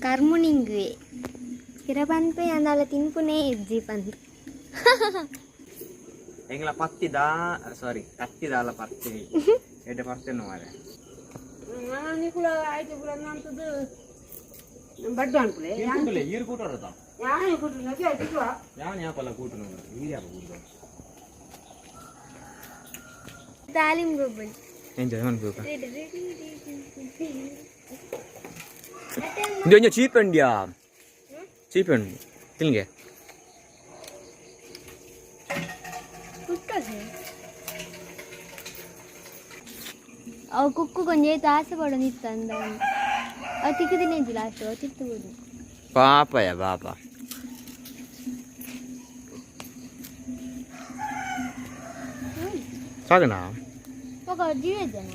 ಕರ್ಮುನಿಂಗುವೆ ಪಿರ ಪನ್ಪೆ ಅಂದಾಲ ತಿನ್ಪುನೇ ಇಜ್ಜಿ ಪಂದ್. ಎಂಗ್ಲ ಪತ್ತಿ ದಾ ಸಾರಿ ಕತ್ತಿ ದಾಲ ಪರ್ತಿ ಎಡ್ಡೆ ಪರ್ತೇನು ಮಾರೆ. ನಿಕುಲ ಆಯ್ತು ಪೂರ ಅಂತದ್ದು ಬಡ್ಡು ಅನ್ಪುಲೆ. ಕೂಟುಲೆ ಈರು ಕೂಟೋಡ. ಯಾನ್ ಕೂಟುನ ತಿಕ್ಕುವ. ಯಾನ್ ಯಾಪಲ ಕೂಟುನು ಈರು ಯಾಪ ಕೂಟು? ತಾಲಿಂ ಗೊಬ್ಬಲಿ. ಎಂಜಾಯ್ ಮನ್ಪುಕ ಇಂದು ಒಂಜಿ ಚೀಪ್ ಉಂಡ್ಯಾ? ಚೀಪ್ ಉಂಡು ತಿನ್ಗೆ. ಅವು ಕುಕ್ಕು ಕೊಂಚ ಆಸೆ ಪಡೋದು ಇತ್ತಂದ ಅವು ತಿಕ್ಕುದಿನ ಲಾಸ್ಟ್ ಅವು ತಿತ್ತು ಬಿಡು. ಪಾಪಯ ಪಾಪ. ಸಾಕನಾ? ఒక ಜೀವ ಇದ್ದಾನ.